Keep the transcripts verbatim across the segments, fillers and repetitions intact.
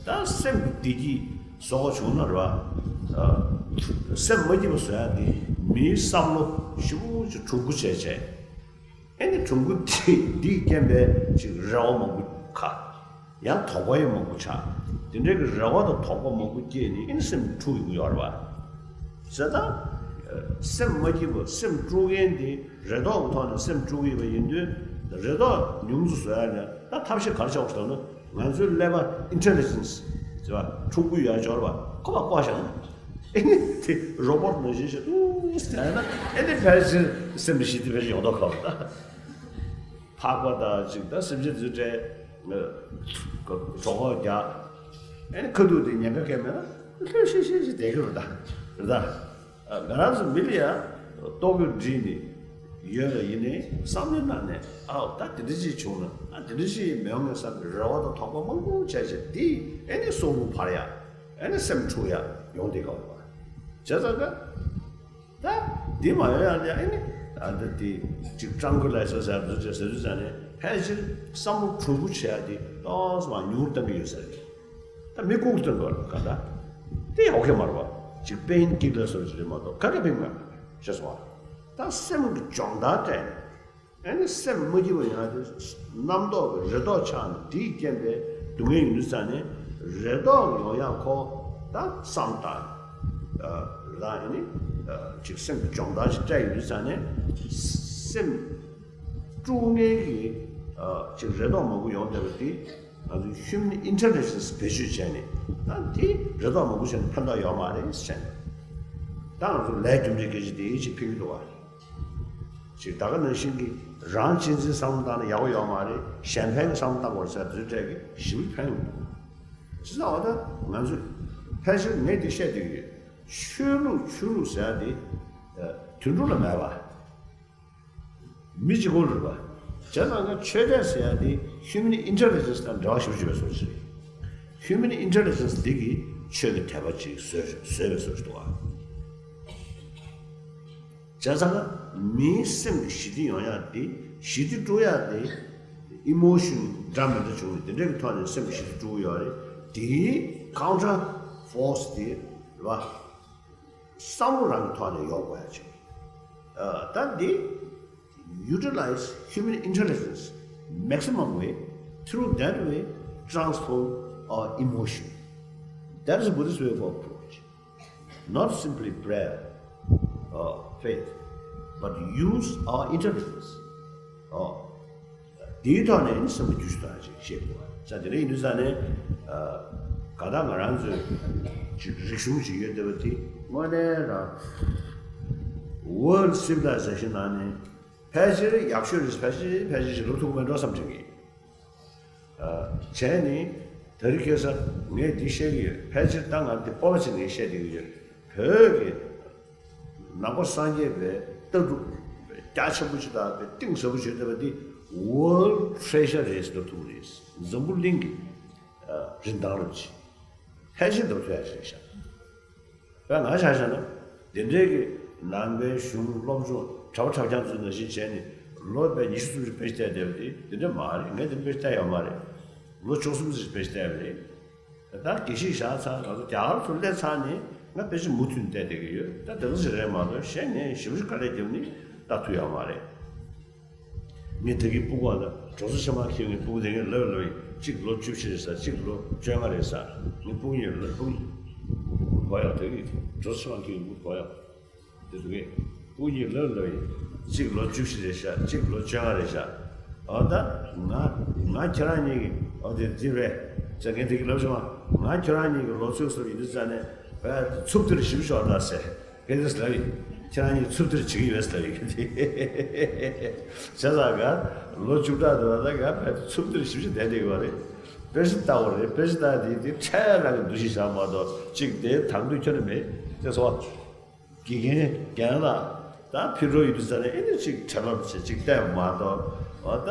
ད་སེམས་ཀྱི་བདེ་སྐྱིད་བཟོ་དགོས་བྱུང་ན་རེད་བ། ཨ། སེམས་མ་སྐྱིད་པ་བཟོ་ཡ་དེ་མིའི་བསམ་བློ་ཞེ་པོ་ཅིག་གྲུང་པོ་བྱས་བྱས། ཨེ་ནི་གྲུང་པོ་དེ་འདིས་རྐྱེན་པས་ཅིག་རེ་བ་མང་པོ་ཁ། ཡང་དོགས་པ་ཡང་མང་པོ་ཆགས། དེ་འདྲའི་གི་རེ་བ་དང་དོགས་པ་མང་པོ་སྐྱེས་ནས་ཨེ་ནི་སེམས་འཁྲུག་ཡོང་གི་ཡོད་རེད་བ། བྱས་ཙང་། སེམས་མ་སྐྱིད་པ་སེམས་དཀྲུག་མཁན་དེ་རེ་དོགས་ཀྱི་ཐོག་ནས་སེམས་དཀྲུག་གི་ཡོད་པ་ཡིན་དུས། རེ་དོགས་ཉུང་དུ་བཟོ་ཡ་ལ་ད་ཐབས་ཤེས་ག་རེ་བྱ་དགོས་ཟེར་ན། ང་ཚོའི་ཀླད་པ་intelligence ཟེར་བ་ཕྲུ་གུ་ཡོད་འབྱོར་བ་ཁོ་པ་བཀོག་བཞག་ན། ཨེ་ནི་དེ་རོ་བོ་ཊི་ནང་བཞིན་ཞིག་ཏུ་ཟེར་ན། ཨེ་ནི་ཕལ་ཆེར་སེམས་ཞི་བདེ་ཕལ་ཆེར་ཡོང་མདོག་ཁ་པོ་ད། ཕག་པ་དང་ཅིག་ད་སེམས་ཅན་དེ་ཚོ་གྲས་གྲོད་ཁོག་རྒྱག་ཨེ་ནི་ཁ་ཐུག་དེ་ཉེན་ཁ་གས་མེད་ན་ལྷོད་ཤིག་ཤིག་ཤིག་བསྡད་ཀྱི་རེད་ད། རེད་ད། ང་རང་ཚོ་མི་ལ་ཡང་ལྟོ་གོས་བསྒྲིགས་ནས་ཡོད་ལ་ཡིན་ནའི་བསམ་བློའི་ནང་ནས་ཨའོ་ད་དེ་འདྲ་ཅིག་བྱུང་ན་ཨ་དེ་འདྲ་ཅིག་མི་ཡོང་ངེས་བསམ་པའི་རེ་བ་དང་དོགས་པ་མང་པོ་བྱས་བྱས་དེ་ཨེ་ནི་སྲོག་རུ་འཕར་ཡ་ཨེ་ནི་སེམས་འཁྲུག་ཡ་ཡོང་བསྡད་ཀྱི་ཡོད་པ་བྱས་ཙང་ཀ་ད་དེ་མ་ཡོང་ཡ་ཨེ་ནི་ཨ་ད་དེ་ཅིག་སྤྲང་པོ་ལ་སོ་སོ་ཡ་འདུག་ཅེས་ཟེར་དུས་ཙང་ནས་ཕལ་ཆེར་བསམ་བློ་གྲུང་པོ་བྱེད་ཡ་དེ་ཏོག་ཙམ་ཉུང་རུ་གཏོང་གི་ཡོད་ས་རེད། ད་མི་ལྐུགས་སྟོན་དགོས་ལ་ག་ད། དེ་ཡང་ཨོ་ཁེ་མ་རེད་བ། ཅིག་པེན་ཀིལ་ལར་སོགས་ཅིག་རེད་མ་གཏོགས་ག་གེ་ཕན་མེད་ཤེས་སོང་བ། ད་སེམས་ཀྱི་སྦྱོང་བརྡར་སྤྲད་ནས། ཨ་ནི་སེམས་མ་སྐྱིད་པ་ཡོང་ཡ་དེ་རྣམ་རྟོག་གི་རེ་དོགས་ཆགས་ནས་དེའི་རྐྱེན་པས་སྡུག་བསྔལ་ཡོང་དུས་ཙང་ནས་རེ་དོགས་ཡོང་ཡ་ཁོ་ད་བསམ་བཏང་། རེ་དོགས་ཨ་ནི་ཅིག་སེམས་ཀྱི་སྦྱོང་བརྡར་ཅིག་སྤྲད་ཡོང་དུས་ཙང་ནས་སེམས། དཀྲུག་མཁན་གྱི་ཨ་ཅིག་རེ་དོགས་མང་པོ་ཡོང་བསྡད་པ་དེ་ང་ཚོས་human intelligence བེད་སྤྱོད་བྱས་ནས་ད་དེ་རེ་དོགས་མང་པོ་བྱས་ནས་ཕན་ཐོགས་ཡོད་མ་རེད་ཟེར་ནས། ད་ང་ཚོ་ལས་རྒྱུ་འབྲས་སྐད་ཆ་དེ་ཅིག་ཕན་གྱི་འདུག་བ། ཅིག་ད་ག་ནང་བཞིན་གྱི་རང་གཅེས་འཛིན་བསམ་བློ་བཏང་ན་ཡག་པོ་ཡོད་མ་རེད། གཞན་ཕན་གྱི་བསམ་བློ་བཏང་དགོས་ཟེར་དུས་འཕྲལ་གྱི་ཞིབ་ཕན་ཡོང་གི་འདུག་བྱས་ཙང་འོ་ད་ང་ཚོས་ཕལ་ཆེར་ངས་འདི་བཤད་བསྡད་ཀྱི་ཡོད། ཆོས་ལུགས་ཆོས་ལུགས་ཟེར་ཡ་དེ་དུད་འགྲོ་ལ་མེད་པ། མི་གཅིག་པོ་རེད་པ། བྱས་ཙང་ང་ཆོས་དད་ཟེར་ཡ་དེ་human intelligence དང་འབྲེལ་བ་ཞེ་པོ་ཅིག་ཡོད་པའི་བཟོ་ཅིག་རེད། human intelligence འདི་གིས་ཆོས་ཀྱི་དད་པ་ཅིག་བཟོས་བཟོས་པའི་བཟོ་ཅིག་འདུག་ཨ། བྱས་ཙང་ང་མིའི་སེམས་ཀྱི་ཞི་བདེ་ཡོང་ཡ་དེ་ཞི་བདེ་དཀྲུག་ཡ་དེ་emotion འདྲ་མི་འདྲ་བྱུང་ནས་དེ་འདྲ་གི་ཐོག་ནས་སེམས་ཀྱི་ཞི་བདེ་དཀྲུག་ཡོད་རེད། དེའི་counter force དེ་རེད་པ། བསམ་བློ་རང་གི་ཐོག་ནས་ཡོང་དགོས་ཡ་ཅིག་ཨ། ད་འདི། Utilize human intelligence maximum way, through that way transform our emotion. That is a Buddhist way of approach. Not simply prayer or faith, but use our intelligence. ཨོ། དེའི་ཐོག་ནས་ནི་སེམས་པ་རྒྱུད་ཞུ་དང་ཅིག་བཤད་དགོས་པ། ས་དེ་འདྲ་ཡིན་དུས་ས་ནས། ག་ད་ང་རང་ཚོའི་ཅིག་རིག་གཞུང་ཅིག་ཡོད་བསྡད་པ་དེ་དངོས་གནས་རང་World Civilization ནང་ནས་ཕལ་ཆེར་ཡག་ཤོས་རེད། ཕལ་ཆེར་ཕལ་ཆེར་ཞིག་ལབ་ཐུབ་ཀྱི་མེད་འགྲོ་བསམ་དྲན་གྱི། བྱས་ནི་དེ་རིང་ཁ་སང་ངས་འདི་བཤད་ཀྱི་ཡོད། ཕལ་ཆེར་ད་ང་འདི་སྤོབས་པ་བྱས་ནས་བཤད་བསྡད་ཀྱི་ཡོད། བོད་ཀྱི་ནང་པ་སངས་རྒྱས་པའི་ལྟ་གྲུབ་རྒྱ་ཆེན་པོ་ཞིག་དང་གཏིང་ཟབ་པོ་ཞིག་བསྡད་པ་འདི་World Treasure རེད་ཟེར་ཐུབ་ཀྱི་རེད། འཛམ་བུ་གླིང་གི་རིན་ཐང་རུ་ཆེ། ཕལ་ཆེར་འདི་ཐུབ་ཡ་ཞིག་རེད་ཤག་དཔེར་ང་ཆ་བཞག་ན། འདི་འདྲའི་གི་ནང་པའི་གཞུང་སློབ་སྦྱོང་གྲྭ་པ་གྲྭ་རྐྱང་ཚོའི་ནང་བཞིན་བྱས་ནས་ལོ་དཔེ་ཉི་ཤུ་སུམ་ཅུ་དཔེ་ཆ་བལྟས་བསྡད་པ་དེ་འདི་འདྲ་མ་རེད། ངས་འདི་དཔེ་ཆ་བལྟས་ཡོད་མ་རེད། ལོ་བཅུ་གསུམ་ཙམ་དཔེ་ཆ་བལྟས་པ་རེད། ད་དགེ་བཤེས་བཞག་ཚར། ང་ཚོ་རྒྱ་གར་ཚུར་སླེབས་ཚར་ནས་ང་དཔེ་ཆ་མུ་མཐུད་བལྟས་བསྡད་ཀྱི་ཡོད། ད་དེ་ཚོ་ཞིག་རེད་མ་གཏོགས་གཞན་ངས་ཞེ་པོ་ཅིག་དཀའ་ལས་བརྒྱབ་ནས་ལྟ་ཐུབ་ཡོད་མ་རེད། ངས་ད་གིན་སྤུ་གུ་ལ་གྲོང་ཚོ་ཆེན་མོར་ཁྱེར་ནས་སྤུ་གུ་དེ་གིན་ལབ་ལབ་ཡིན། གཅིག་ལོ་བཅུ་བཞི་རེད་ཟེར། གཅིག་ལོ་བཅོ་ལྔ་རེད་ཟེར། ངས་སྤུ་གུ་གཉིས་ལ་སྤུ་གུ་གཉིས་སྤུ་གུ་གོ་ཡག་ད་གིན་གྲོང་ཚོ་ཆེན་མོར་ཁྱེར་ནས་སྤུ་གུ་གོ་ཡག་དེ་འདུག་གས། སྤུ་གུ་གཉིས་ལབ་ལབ་ཡིན། གཅིག་ལོ་བཅུ་བཞི་རེད་ཤག་གཅིག་ལོ་བཅོ་ལྔ་རེད་ཤག་འོ་ད་ང་ང་ཁྱེད་རང་གཉིས་ཀྱི་འོ་དེ་འདི་རེད་ཟེར། ངས་ད་གིན་ལབ་བྱུང་བ། ང་ཁྱེད་རང་གཉིས་ཀྱི་ལོ་ཚོད་སུ་ཡིན་དུས་ཙ་ནས་བས་འཚུབ་སྟེ་ཞིབ་ཤོག་ད་ཟེར། གལ་སྲིད་ལབ་ཡིན། ཁྱེད་རང་གཉིས་འཚུབ་སྟེ་བྱེད་ཀྱི་ཡོད་ཟེར་ལབ་ཡིན། བྱས་ཙང་ག་ལོ་བཅུ་ཕྲག་དུ་བ་ད་ག་ཕལ་ཆེར་འཚུབ་སྟེ་ཞིབ་ཞིབ་བསྡད་བསྡད་ཡོད་རེད། དཔེ་ཆ་ལྟ་བ་རེད། དཔེ་ཆ་ལྟ་དེ་དེ་འཕྲལ་རང་གི་འདུ་ཤེས་བཞག་མ་གཏོགས་གཅིག་དེ་དང་དུས་ཁྱོན་ནས་མེད་ཅེས་སོ། དགེ་རྒན་རྒན་ལགས་ད་ཕྱི་དྲོ་ཡོད་དུས་ཙ་ནས་ཨེ་ནི་གཅིག་ཁྲལ་ལམ་བྱེད་གཅིག་བལྟས་མ་གཏོགས་འོ་ད།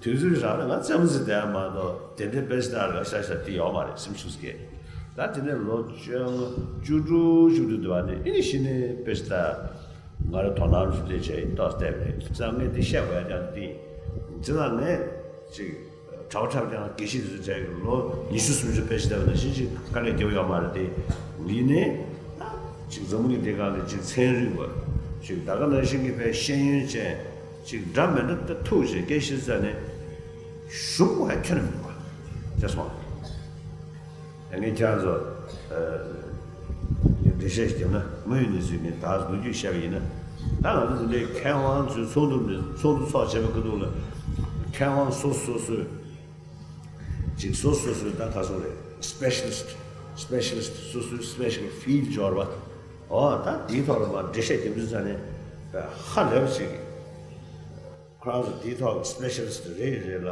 དུས་ཚོད་རག་ན་ང་རྩེད་མོ་རྩེ་བསྡད་ཡ་མ་གཏོགས་དེ་འདྲའི་དཔེ་ཆ་ལྟ་ར་ཤ་ཤ་དེ་ཡོད་མ་རེད། སེམས་ཤུགས་སྐྱེད། ད་དེ་ནས་ལོ་བཅོ་ལྔ་བཅུ་དྲུག་བཅུ་དྲུག་དུ་བ་ནས་ཨེ་ནི་གཞི་ནས་དཔེ་ཆ་ལྟ། ང་རང་དོ་སྣང་ཞུ་བདེ་བྱས་ཏོག་བལྟས་པ་རེད། བསམ་ངས་འདི་བཤད་དགོས་ཡ་ཀྱང་འདི་ཡིན། ཅི་ལ་ངས་ཅིག་ གྲྭ་པ་འཁྲབ་ཀྱང་དགེ་བཤེས་དེ་ཚོ་བྱས་ཀྱི་ལོ་ཉི་ཤུ་སུམ་ཅུ་ཕལ་ཆེར་བསྡད་པ་ནང་བཞིན་ཅིག་དཀའ་ལས་རྒྱབ་ཡོད་མ་རེད་དེ། ཡིན་ནའི་ཅིག་འཛམ་བུ་གླིང་འདི་སྒང་ལ་ཅིག་ཚན་རིག་པ་ཅིག་ད་ག་ནང་བཞིན་གྱི་དཔེ་ཤེས་ཡོན་ཅན་ཅིག་འདྲ་མི་འདྲ་ད་ཐུག་བྱས་སྐད་བཤད་ས་ནས་ཞུམ་པ་ཡང་ཁྱོན་ནས་མི་འདུག་བ། ཅེས་སོང་། ངས་ཁྱེད་རང་ཚོ་འགྲེལ་བཤད་ཞིག་བརྒྱབ་ན། དངོས་ཡོད་གནས་ཚུལ་ངས་ད་ལོ་རྒྱུས་བཤད་པ་ཡིན་ན། ད་ང་ཚོ་འདི་འདྲའི་མཁས་དབང་ཚོའི་ཚོགས་འདུ་ནས་ཚོགས་འདུ་ཚོགས་བྱས་པའི་སྐབས་དུས་ལ་མཁས་དབང་སོ་སོ་སོས་ཅིག་སོ་སོ་སོས་ད་ག་སོང་རེད། སི་པེ་ཤ་ལི་སི་ཊི། སི་པེ་ཤ་ལི་སི་ཊི་སོ་སོའི་སི་པེ་ཤལ་ཕིལ་ཌི་འབྱོར་བ། འོ་ད་དེའི་ཐོག་ལ་མར་འགྲེལ་བཤད་རྒྱབ་དུས་ཙ་ནས་ཧ་ལས་པ་ཞིག་ཁོ་རང་ཚོ་དེའི་ཐོག་གི་སི་པེ་ཤ་ལི་སི་ཊི་རེ་རེ་ལ་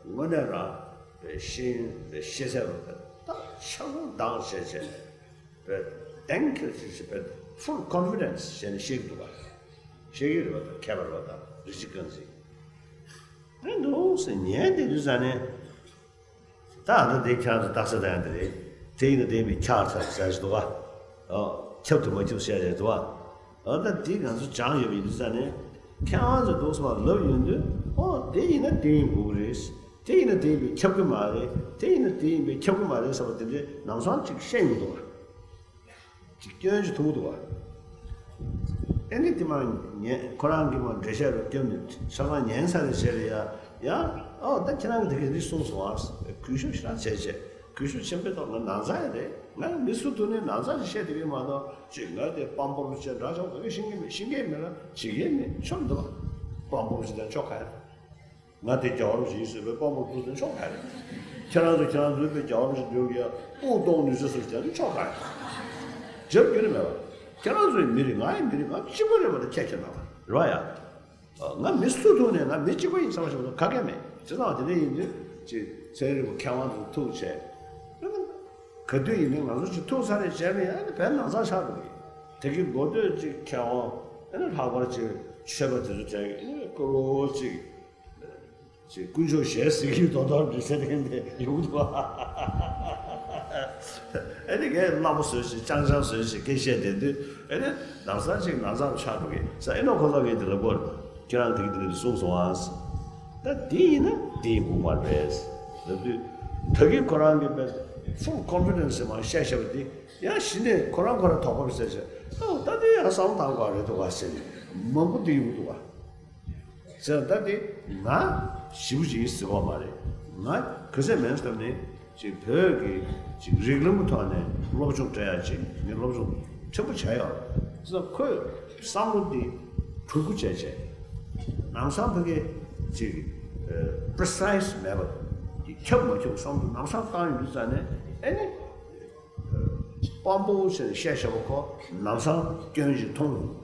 དངོས་གནས་རང་ཤེས་ཡོན་དང་ཤེས་ཚད་ལ་ད་ཆ་ཚང་འདང་བྱས་བྱས་ནས་བས་གཏན་འཁེལ་བྱས་བྱས་བས་ཕུལ་ཀོན་ཕི་ཌེན་སི་བྱས་ནས་བཤད་ཀྱི་འདུག་ག་བཤད་ཀྱི་རེད་པ། ད་མཁས་པ་རེད་པ། ད་རི་ཅར་ཀན་སིང་རེད་འདུག་ཟེར། ཉན་བསྡད་དུས་ཙ་ནས། ད་ཨ་ད་དེ་ཁྱེད་རང་ཚོ་རྟགས་གསལ་ལྟ་ཡ་འདི་རེད། དེ་ཡིན་ན་དེ་མི་ཁྱག་ཚར་ཟེར་ཞིག་འདུག་ག་ཨོ། ཁྱབ་དང་མ་ཁྱབ་བཤད་རེད་འདུག་ག་ཨོ་ད་དེ་ང་ཚོ་སྦྱང་ཡོད་པ་ཡིན་དུས་ཙ་ནས་མཁས་དབང་ཚོས་འདུག་སེ་མར་ལབ་ཡོང་དུས། ཨོ་དེ་ཡིན་ན་དེ་ཡིན་དགོས་ཀྱི་རེད། དེ་ཡིན་ན་དེ་ཡིན་པས་ཁྱབ་ཀྱི་མ་རེད། དེ་ཡིན་ན་དེ་ཡིན་པས་ཁྱབ་ཀྱི་མ་རེད་ཟེར་བ་དེ་འདྲའི་ལམ་སང་ཅིག་བཤད་ཡོང་འདུག་ག་ཅིག་སྐྱོན་ཅིག་མཐོང་གི་འདུག་བ། ཨེ་ནི་དེ་མར་ཉན། ཁོ་རང་གིས་མར་འགྲེལ་བཤད་རུ་བརྒྱབ་ནས་ཆ་ཚང་ཉན་ཚར་རེ་བྱས་རེ་ཡ། ཡ། ཨོ་ད་ཁྱེད་རང་གིས་དེ་ག་འདི་གསུངས་སོང་ཨ། གུས་ཞབས་ཞེ་དྲག་བྱས་བྱས། གུས་ཞབས་ཆེན་པོའི་ཐོག་ང་ནང་ཚང་ཡིན་རེད། ང་མི་སུ་ཐུག་ནས་ནང་ཚང་ཞིག་བཤད་བསྡད་ཀྱི་མ་གཏོགས་ཅིག་ང་དེ་དཔང་པོ་རུ་བྱས་འདྲ་ཆགས་ག་གེ་ཤེས་ཀྱི་མེད། ཤེས་ཀྱི་མེད་ལ་བྱེད་ཀྱི་མེད། ཆོག་འདུག་བ། དཔང་པོ་རུ་བྱས་ན་ཆོག་ག་ཡ། ང་དེ་རྒྱལ་བ་རིན་པོ་ཆེ་ཡིན་ཟེར་བའི་དཔང་པོ་བཙུགས་ཟིན་ཆོག་ག་རེད། ཁྱེད་རང་ཚོ་ཁྱེད་རང་ཚོའི་དཔེ་རྒྱལ་བ་རིན་པོ་ཆེ་འདོན་གྱི་ཡ་དབུགས་གཏོང་ནུས་ཚེ་སུ་བྱས་ནས་ཆོག་ག་རེད། རྒྱབ་སྐྱོར་མེད་པ། ཁྱེད་རང་ཚོའི་མི་རེད། ང་ཡི་མི་རེད། ང་གཅིག་པ་རེད་པ། ད་ཁྱད་ཁྱད་མེད་པ་རེད་བ་ཡ། ང་མི་སུ་ཐུག་ནས་ང་མི་གཅིག་པ་ཡིན་བསམ་བཞིན་པ་ག་གེ་མེད། བྱས་ཙང་དེ་འདྲ་ཡིན་དུས་ཅིག་ཚན་རིག་པ་མཁས་དབང་ཚོ་ཐུག་བྱས། ག་དུས་ཡིན་ནའི་ང་ཚོ་ཅིག་ཐུག་ཚར་རེ་བྱས་ནས་ཨ་ནི་བས་ནང་ཚང་ཆགས་འགྲོ་གི། དེ་གི་འགོ་སྟོད་ཅིག་མཁས་དབང་ཨ་ནི་ལྷག་པར་ཅིག་ཆོས་པ་དེ་ཚོ་གྲས་ཀྱི་ཨ་ནི་སྐུ་རོ་ཅིག་ཅིག་དཀོན་མཆོག་ཞལ་གཟིགས་ཀྱི་དོན་དག་མི་ཚེ་རིང་དེ་ཡོང་འདུག་ཨ་ནི་གས་སླ་པོ་བཟོས་ཤིག་ཅང་ཅང་བཟོས་ཤིག་སྐད་བཤད་བསྡད་དུས་ཨ་ནི་ནང་ཚང་ཅིག་ནང་ཚང་ཆགས་འགྲོ་གི་ས། ཨེ་ནོ་ཁོ་ཚོ་ངས་འདི་ལ་བོར་ཁྱེད་རང་དེ་གི་དེ་གི་གསུངས་སོང་ཨ། ད་དེ་ཡིན་ན་དེ་ཡིན་དགོས་མ་རེད་ལབ་དུས། ད་གིན་ཁོ་རང་གིས་པས་ཕུལ་ཀོན་ཕི་ཌེན་སི་མར་བཤད་བཤད་པ་དེ་ཡང་གཞི་ནས་ཁོ་རང་ཁོ་རང་དོགས་པ་ཟེར་བྱས། ཨོ་ད་དེ་ཡང་བསམ་བློ་བཏང་དགོས་རེད་འདུག་ག་ཟེར་ནས་མང་པོ་དེ་ཡོང་འདུག་ག་ཟེར། ད་དེ་ང་ཞེ་པོ་ཅིག་ཡིན་ཟེར་བ་མ་རེད། ང་ག་ཚད་མིན་སྐབས་ནས་ཅིག་བོད་ཀྱི་ཅིག་རིགས་ལམ་གྱི་ཐོག་ནས་སློབ་སྦྱོང་སྤྲད་ཡ་ཅིག་ངས་སློབ་སྦྱོང་ཕྲན་བུ་བྱས་ཡོད་རེད། ཁོས་བསམ་བློ་འདི་གྲུ་གུ་བྱས་བྱས། ལམ་སང་ཕ་གི་ཅིག་པི་རི་སའི་སི་མེད་པ་ཁྱབ་མ་ཁྱབ་བསམ་བློ་ལམ་སང་བཏང་ཡོང་དུས་ཙ་ནས་ཨེ་ནི་དཔང་པོ་ཟེར་ནས་བཤད་བཤད་པ་ཁོ་ལམ་སང་སྐྱོན་ཞིག་མཐོང་ཡོང་།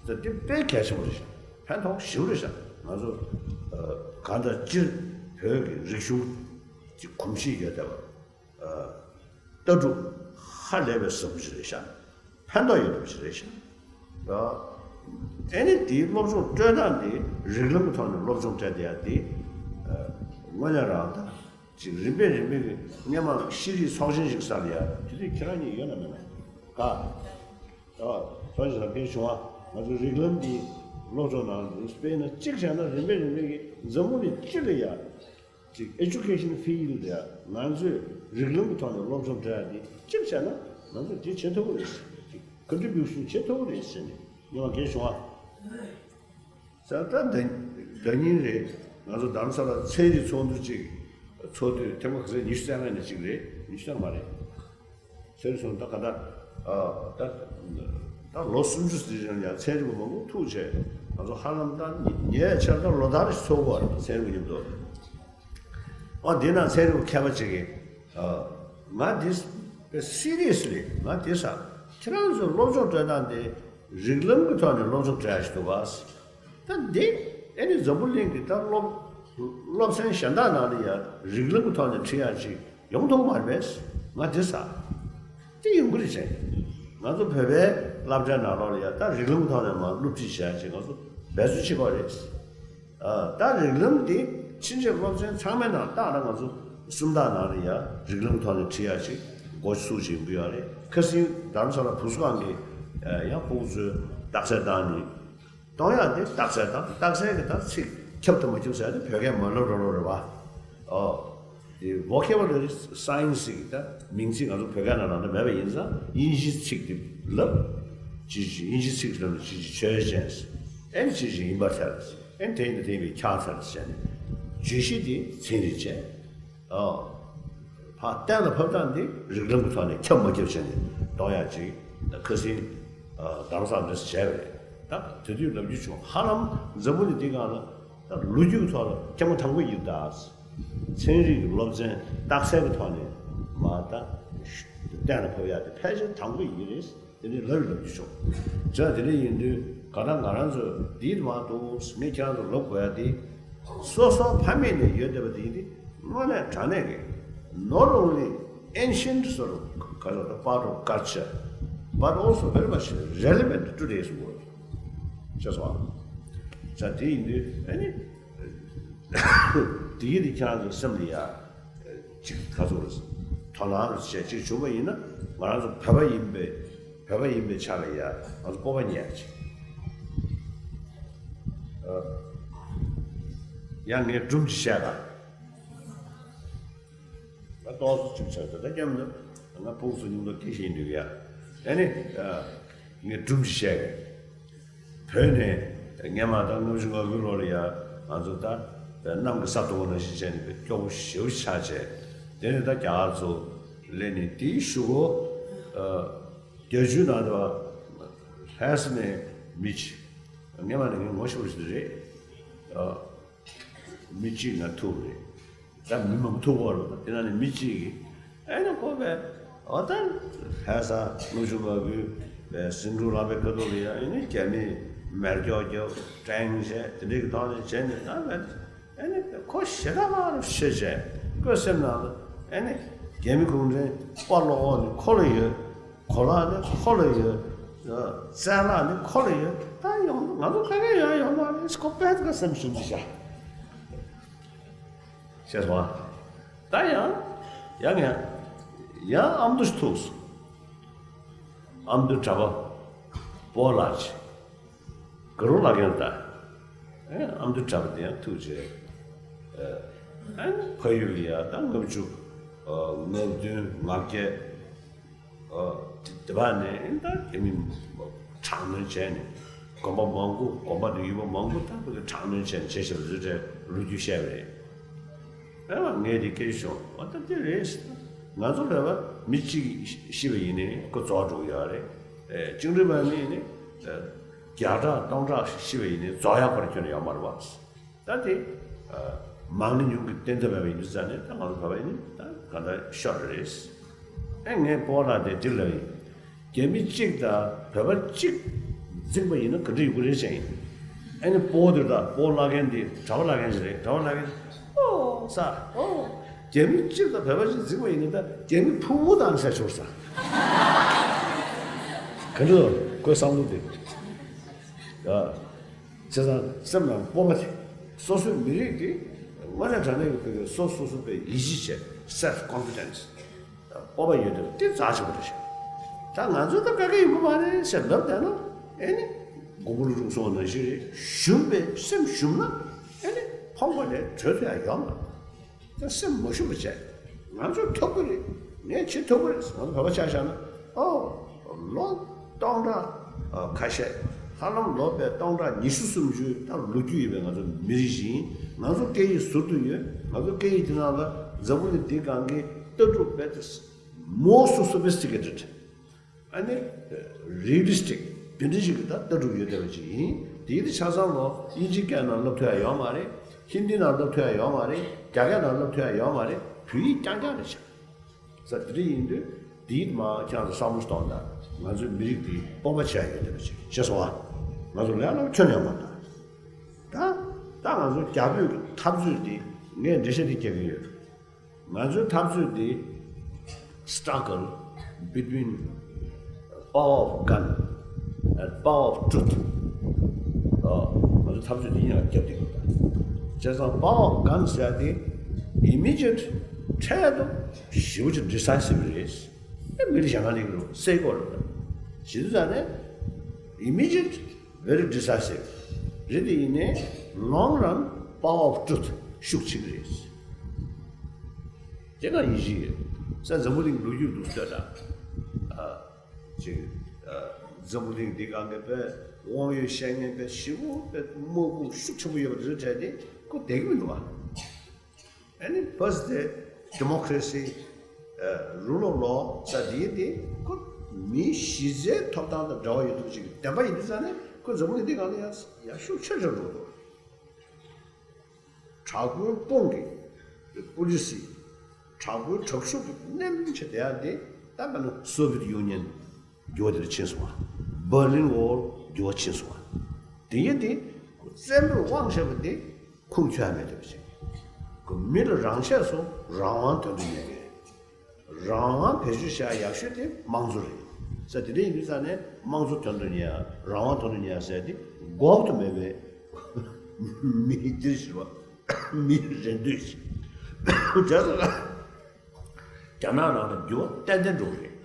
ད་འདི་དཔེ་གལ་ཆེན་པོ་རེད་ཤག་ཕན་ཐོགས་ཞེ་པོ་རེད་ཤག་ང་ཚོ་གང་ལྟར་སྤྱིར་བོད་ཀྱི་རིག་གཞུང་གི་གོམས་གཤིས་ཡོད་བསྡད་པ། ལྟ་གྲུབ་ཧ་ལས་པའི་ཟབ་པོ་ཞིག་རེད་ཤག་ཕན་ཐོགས་ཡོད་པ་ཞིག་རེད་ཤག་ཨེ་ནི་དེའི་སློབ་སྦྱོང་སྤྲོད་སྟངས་དེ་རིགས་ལམ་གྱི་ཐོག་ནས་སློབ་སྦྱོང་སྤྲད་བསྡད་ཡ་དེ་དངོས་གནས་རང་ད་ཅིག་རིམ་པས་རིམ་པས་ཀྱི་སྔོན་མ་ཤེས་རིག་ཚོགས་ཆེན་ཞིག་ཟེར་ཡ་དེ་དུས་ཁྱེད་རང་གཉིས་ཡོད་ན་མེད་ན། ག་ཨ་ཚོགས་ཆེན་ཟེར་ཕེབས་བྱུང་བ། ང་ཚོའི་རིགས་ལམ་འདི་སློབ་སྦྱོང་ནང་དུ་དཔེར་ན་གཅིག་བྱས་ན་རིམ་པས་རིམ་པས་ཀྱི་འཛམ་བུ་གླིང་སྤྱི་ལ་ཡ། ཅིག་ཨེ་ཌུ་ཀེ་ཤན་ཕིལ་ཌི་ལ་ཡ་ང་ཚོས་རིགས་ལམ་གྱི་ཐོག་ནས་སློབ་སྦྱོང་སྤྲད་ཡ་འདི་གཅིག་བྱས་ན་ང་ཚོས་དེ་བྱེད་ཐུབ་ཀྱི་རེད། ཅིག་ཀོན་ཊི་བིའུ་ཤན་བྱེད་ཐུབ་ཀྱི་རེད་ཟེར་ནས་སྙན་པ་གང་བྱུང་བ། ས་ད་ད་ཉིན་རེད། ང་ཚོ་རྡ་རམ་ས་ལ་ཚན་རིག་ཚོགས་འདུ་ཅིག་ཚོགས་དུས་ཐེངས་མ་ག་ཚོད་ཉི་ཤུ་རྩ་ལྔ་ནས་ཅིག་རེད། ཉི་ཤུ་རྩ་ལྔ་མ་རེད། ཚན་རིག་ཚོགས་འདུ་ད་ག་ད་ད་ད་ལོ་སུམ་ཅུ་ཙམ་རིང་ཡང་ཚན་རིག་པ་མང་པོ་ཐུག་བྱས་ང་ཚོ་ཧ་ལམ་ད་ཉེ་ཆར་ད་ལོ་ལྟར་ཞིག་ཚོགས་པ་རེད། ཚན་རིག་པ་མཉམ་དུ། ཨ་འདི་ན་ཚན་རིག་པ་མཁས་པ་ཅིག་གིས་ང་འདི་དཔེ་སི་རི་ཡས་ལི་ང་འདི་ས་ཁྱེད་རང་ཚོའི་སློབ་སྦྱོང་སྤྲོད་སྟངས་འདི་རིགས་ལམ་གྱི་ཐོག་ནས་སློབ་སྦྱོང་སྤྲད་ཡ་ཞིག་འདུག་ག་ད་འདི་ཨེ་ནི་འཛམ་བུ་གླིང་གི་ད་སློབ་སློབ་ཚན་གཞན་དག་ནང་ལ་ཡང་རིགས་ལམ་གྱི་ཐོག་ནས་ཁྲིད་ཡག་ཅིག་ཡོང་ཐུབ་མ་རེད་པས། ང་འདི་ས་དེ་ཡོང་གི་རེད་བྱས། ང་ཚོ་བོད་པའི་སློབ་གྲྭའི་ནང་ལོགས་ལ་ཡང་ད་རིགས་ལམ་གྱི་ཐོག་ནས་མར་སློབ་ཁྲིད་བྱེད་ཡག་ཅིག་ང་ཚོ་འབད་རྩོལ་བྱེད་དགོས་རེད། ཨ་ད་རིགས་ལམ་འདི་ཕྱིན་ཆད་སློབ་ཚན་ཚང་མའི་ནང་ལྟག་ལ་ང་ཚོ་སུམ་རྟགས་ནང་ལ་ཡང་རིགས་ལམ་གྱི་ཐོག་ནས་ཁྲིད་ཡག་ཅིག་འགོ་ཚུགས་བྱེད་ཀྱི་ཡོད་རེད། ཁ་སང་རྡ་རམ་ས་ལ་བུ་གསོ་ཁང་གི་ཡང་ཕྲུ་གུ་ཚོས་རྟགས་གསལ་བཏང་ནས། གཏོང་ཡག་དེ་རྟགས་གསལ་དང་རྟགས་གསལ་གྱི་ད་ཚིག་ཁྱབ་དང་མ་ཁྱབ་ཟེར་ཡག་དེ་བོད་སྐད་མ་ལབ་རོགས་རོགས་རེད་བ། ཨོ། དེ་vocabulary science གི་ད་མིང་ཚིག་ང་ཚོ་བོད་སྐད་ནང་ལ་ད་མེད་པ་ཡིན་ཙང་དབྱིན་ཇིའི་ཚིག་དེ་ལབ། ཅི་ཅི་དབྱིན་ཇིའི་ཚིག་ལབ་ན་ཅི་ཅི་ཆོས་ཅན། ཨེ་ནི་ཅི་ཅི་ཡིན་པར་ཐལ། ཨེ་ནི་དེ་ཡིན་ན་དེ་ཡིན་པས་ཁྱབ་ཚར་ཟེར་ནས། བརྗོད་གཞི་དེ་ཚན་རིག་བྱས། ཨོ། ཕར་གཏན་ལ་ཕབ་སྟངས་འདི་རིགས་ལམ་གྱི་ཐོག་ནས་ཁྱབ་མ་ཁྱབ་བྱས་ནས་གཏོང་ཡག་ཅིག་ད་ཁ་སང་རྡ་རམ་ས་ལ་འདྲ་ས་བྱས་པ་རེད། ད་དེ་དུས་ལབ་རྒྱུ་བྱུང་། ཧ་ལམ་འཛམ་བུ་གླིང་འདི་སྒང་ལ་ད་ལོ་རྒྱུས་ཀྱི་ཐོག་ལ་སྐྱེས་མ་དང་པོ་ཡིན་ད། ཚན་རིག་གི་སློབ་ཚན་རྟགས་གསལ་གྱི་ཐོག་ནས་མ་ད་གཏན་ལ་ཕབ་ཡག་དེ་ཕལ་ཆེར་དང་པོ་ཡིན་རེད། དེ་འདྲའི་ལབ་ལབ་རྒྱུ་བྱུང་། བྱས་དེ་འདྲ་ཡིན་དུས་ག་ད་ང་རང་ཚོ་འདིའི་མ་གཏོགས་ངས་ཁྱེད་རང་ཚོ་ལབ་དགོས་ཡ་དེ། སོ་སོ་ཕ་མེས་ནས་ཡོད་བསྡད་པ་དེ་ཡིན་དུས་དངོས་གནས་དྲང་གནས་ཀྱི་not only ancient sort of culture, the part of culture, but also very much relevant to today's world. ཤེས་སོང་ཨ། བྱས་དེ་ཡིན་དུས་ཨ་ནི་དེ་ཡིན་དུས་ཁྱེད་རང་ཚོ་སེམས་ལ་ཡ། ཅིག་ག་ཚོད་རེད། དོ་སྣང་བྱས་ཅིག་བྱུང་བ་ཡིན་ན་ང་རང་ཚོ་བོད་པ་ཡིན་པའི་བོད་པ་ཡིན་པའི་ཆ་ལ་ཡ་ང་ཚོ་སྤོབས་པ་རྙེད་ཅིག་ཡང་ངས་སྒྲུང་ཅིག་བཤད་ད། ང་ཏོག་ཙམ་ཅིག་བྱས་ད་ལྟ་སྐྱོན་མི་འདུག་ང་ཕུགས་སུ་སྙིང་སྟོབས་སྐྱེ་བཞིན་འདུག་ཡ། ཨ་ནི་ངས་སྒྲུང་ཅིག་བཤད་གི། བོད་ནས་སྔོན་མ་ད་ལྔ་བཅུ་ང་དགུའི་ལོ་ལ་ཡ་ང་ཚོ་ད་གནམ་གྱི་ས་དོང་ནང་བཞིན་བྱས་ནས་པའི་སྐྱོ་བོ་ཞེ་པོ་ཆགས་བྱས། དེ་ནས་ད་རྒྱ་གར་ཚོ་སླེབས་ནས་དེའི་གཞུག་གུ་རྒྱ་ཇུས་ནང་དུ་ལྷ་ས་ནས་མི་གཅིག་སྔོན་མ་ནས་ངས་ངོ་ཤེས་པ་ཞིག་རེད། མི་གཅིག་ང་ཐུག་རེད། ད་མི་མང་ཐུག་པ་རེད། དེ་ནང་ནས་མི་གཅིག་གིས་ཨེ་ནི་ཁོ་བས་འོ་ད་ལྷ་ས་ལྔ་བཅུ་ང་དགུའི་བས་ཟིང་འཁྲུག་ལངས་པའི་ཁ་ཐུག་ལ་ཡང་ཨེ་ནི་རྒྱ་མིས་མེར་སྐྱོག་རྒྱབ་ཀྲེང་བྱས་དེ་འདྲའི་གི་ཐོག་ནས་བྱས་ནས་ད་བས་ཨེ་ནི་ཁོ་ཞེ་དྲག་རུ་ཤེས་བྱས་ཁོའི་སེམས་ནང་ལ་ཨེ་ནི་རྒྱ་མི་གུང་ཁྲན་དཔའ་བློ་ཁོག་ནི་ཁོ་ལ་ཡོད། གོ་ལག་ནི་ཁོ་ལ་ཡོད། རྩལ་ལག་ནི་ཁོ་ལ་ཡོད། ད་ཡོང་ང་ཚོ་ག་གེ་ཡོང་ཡོང་མ་རེད། ཁོ་པད་ཀ་སེམས་ཞུམ་གྱི་བྱ། ཤེས་སོང་ཨ། ད་ཡང་ཡང་ཡང་ཡང་ཨ་མདོ་ཞིག་ཐུག་སོང་། ཨ་མདོ་གྲྭ་པ་སྤོ་ལགས་ཀྱིས་དགའ་རོགས་ལགས་ཀྱང་ད་ཨ་མདོ་གྲྭ་པ་དེ་ཡང་ཐུག་བྱས། ཨ་ཕ་ཡུལ་ལ་ཡ་ད་ལྔ་བཅུ་ང་བདུན་ང་བརྒྱད། དེ་བ་ནས་ད་རྒྱ་མི་དྲག་གནོན་བྱས་ནས་དགོན་པ་མང་པོ་དགོན་པ་དང་ཡུལ་པ་མང་པོ་ད་བོད་ཀྱི་དྲག་གནོན་བྱས་ནས་བྱས་ཞབས་བཟོས་བྲལ་ལོ་རྒྱུས་བཤད་པ་རེད། ཨེ་ང་ངས་དེ་སྐད་ཆ་ཤོད་ཨ་ད་དེ་རེད། ང་ཚོ་བོད་པ་མི་གཅིག་ཤི་བ་ཡིན་ནའི་ཁོ་རྫོགས་འགྲོ་གི་ཡོད་རེད། བཅིངས་འགྲོལ་དམག་མི་ཡིན་ནའི་བརྒྱ་ཕྲག་སྟོང་ཕྲག་ཤི་བ་ཡིན་ནའི་རྫོགས་ཡག་ཁོ་ར་ཁྱོན་ནས་ཡོད་མ་རེད་བ། ད་དེ་མང་ནི་ཉུང་གི་བསྟན་ཐབས་མེད་པ་ཡིན་དུས་ཙང་ནས་ད་ང་ཚོ་བོད་པ་ཡིན་ད་ག་འདྲ་ཤོར་རེད། ཨེ་ངས་སྤོ་ལགས་དེ་འདི་ལབ་ཡིན། རྒྱ་མི་གཅིག་དང་བོད་པ་གཅིག་འཛིང་པ་ཡིན་ན་ག་འདྲ་ཡོང་གི་རེད་ཟེར་ཡིན། ཨེ་ནི་སྤོ་དེ་ད་སྤོ་ལགས་མཁན་དེ་གྲྭ་པ་ལགས་མཁན་ཞིག་རེད། གྲྭ་པ་ལགས་མཁན་ཨོ་ས་ཨོ། རྒྱ་མི་གཅིག་དང་བོད་པ་གཅིག་འཛིང་པ་ཡིན་ན་ད་རྒྱ་མི་ཕུ་བོ་དང་ཟེར་ཆོག་ས། ག་འདྲ་ཁོའི་བསམ་བློ་དེ། བྱས་ཙང་སེམས་ནང་སྤོབས་པ་དེ། སོ་སོའི་མི་རིགས་དེ་དངོས་གནས་དྲང་གནས་ཀྱི་བོད་ཀྱི་སོ་སོ་སོ་པའི་ཡིད་ཆེས་བྱས་self confidence། སྤོབས་པ་ཡོད་དེ་དེ་རྩ་ཆེན་པོ་རེད་ཤག་ད་ང་ཚོ་ད་ག་གེ་ཡོང་གི་མ་རེད་ཟེར་ལབ་བསྡད་ན་ཨེ་ནི་མགོ་བོ་ལ་རུག་སོང་བ་ནང་བཞིན་རེད། ཞུམ་པའི་སེམས་ཞུམ་ན་ཨེ་ནི་ཕོངས་པ་ལས་གྲོལ་ཐུབ་ཡ་ཡོད་མ་རེད། ད་སེམས་མ་ཞུམ་པ་བྱས། ང་ཚོས་ཐུབ་ཀྱི་རེད། ངས་བྱེད་ཐུབ་ཀྱི་རེད། ང་ཚོ་བོད་པ་ཆ་བཞག་ན་ཨོ། ལོ་སྟོང་ཕྲག་ཁ་ཤས། ཧ་ལམ་ལོ་པའི་སྟོང་ཕྲག་ཉི་ཤུ་སུམ་ཅུ་ད་ལོ་རྒྱུས་ཡོད་པའི་ང་ཚོ་མི་རིགས་ཤིག་ཡིན། ང་ཚོ་སྐད་ཡིག་ཟུར་དུ་ཡོད། ང་ཚོ་སྐད་ཡིག་དེ་ནང་ལ་འཛམ་བུ་གླིང་འདིའི་སྒང་གི་ལྟ་གྲུབ་དཔེ་most sophisticated། ཨ་ནི་realistic དེ་འདྲ་ཞིག་གི་ད་ལྟ་གྲུབ་ཡོད་བསྡད་པ་ཅིག་ཡིན། དེའི་དེ་ཆ་ཚང་ལོ་དབྱིན་ཇི་སྐད་ནང་སློབ་ཐུབ་ཡ་ཡོད་མ་རེད། ཧིན་དི་ནང་སློབ་ཐུབ་ཡ་ཡོད་མ་རེད། རྒྱ་སྐད་ནང་སློབ་ཐུབ་ཡ་ཡོད་མ་རེད། བོད་ཡིག་རྐྱང་རྐྱང་རེད་ཤག་ས་དེ་འདྲ་ཡིན་དུས་དེའི་མ་ཁྱེད་རང་ཚོ་བསམ་བློ་གཏོང་དང་། ང་ཚོའི་མི་རིགས་འདི་སྤོབས་པ་བྱས་ཡོད་བསྡད་པ་ཅིག་ཤེས་སོང་ཨ། ང་ཚོ་ལས་སླ་པོ་ཁྱོན་ནས་ཡོད་མ་རེད། ད་ད་ང་ཚོ་རྒྱ་བོད་ཀྱི་འཐབ་རྩོད་འདི་ངས་འགྲེལ་བཤད་འདི་རྒྱག་གི་ཡོད། ང་ཚོའི་འཐབ་རྩོད་འདི་struggle between power of gun and power of truth། ཨོ། ང་ཚོའི་འཐབ་རྩོད་འདི་ཡིན་ཡང་རྒྱབ་སྟེགས་ཡོད་ད། བྱས་ཙང་power of gun ཟེར་ཡ་དེ་immediate འཕྲལ་དུ་ཞེ་པོ་ཅིག་decisive རེད། ཨེ་མི་རིགས་གཞན་ཁ་ལེན་གྱི་རུ་སེ་གོ་རུ་ད། ཞེ་དུས་ཙང་ནས་immediate very decisive རེད་དེ་ཡིན་ནའི་long run power of truth ཤུགས་ཆེ་གི་རེད། དེ་ག་ཡིན་གཞི་ཡོད། ས་འཛམ་བུ་གླིང་ལོ་རྒྱུས་འདུག་ལྟོས་དང་། ཨ། ཅིག་ཨ། འཛམ་བུ་གླིང་འདི་ག་གི་པའི་དབང་ཡོད་ཤེས་ངན་པའི་ཞི་བོ་པའི་དམག་དཔུང་ཤུགས་ཆེན་པོ་ཡོད་པ་དེ་ཚོ་བྲལ་ཏེ་ཁོ་བསྡད་ཀྱི་མི་འདུག་བ། ཨ་ནི་བྷ་སི་དེ་ཌི་མོ་ཀ་རེ་སི། ཨ། རུལ་ཨོཕ་ལོ་ས་འདི་དེ་ཁོ་མི་གཞི་རྩའི་ཐོབ་ཐང་དང་འབྲེལ་བ་ཡོད་ཐུབ་ཅིག་བདེན་པ་ཡིན་དུས་ཙང་ནས་ཁོ་འཛམ་བུ་གླིང་འདི་ག་ལ་ཡང་ཡང་ཤུགས་ཆེ་ཆེར་འགྲོ་འདུག་དྲག་པོའི་དཔུང་གིས་པོ་ལི་སི། དྲག་པོའི་དྲག་ཤུགས་ཀྱིས་མནན་བྱས་བསྡད་ཡ་དེ་ད་ལྟ་ནི་སོ་བི་ཡེ་ཊི་ཡུ་ནི་ཡན་འགྱུར་བ་དེར་ཕྱིན་སོང་བ། འབར་ལིན་ཝོལ་འགྱུར་བ་ཕྱིན་སོང་བ། དེ་ཡིན་དེ་བཙན་པོས་དབང་བྱས་པ་དེ་ཁུངས་འཁྱོལ་ཡ་མེད་བསྡད་པ་ཞིག་མི་ལ་རང་ཆས་སུ་རང་དབང་དོན་དུ་གཉེར་མཁན། རང་དབང་བེད་སྤྱོད་བྱ་ཡག་ཤོས་དེ་དམངས་གཙོ་རེད། ས་དེ་འདྲ་ཡིན་དུས་ཙང་ནས་དམངས་གཙོ་དོན་དུ་གཉེར་ཡ་རང་དབང་དོན་དུ་གཉེར་ཡ་ཟེར་དེ་འགོག་ཏུ་མེད་པའི་མི་འདིར་ཞིག་བ། མི་རེ་འདོད་ཅིག་བྱས་ཙང་རྒྱ་ནག་ནང་ལ་འགྱུར་བ་ཏན་ཏན་འགྲོ་གི་རེད།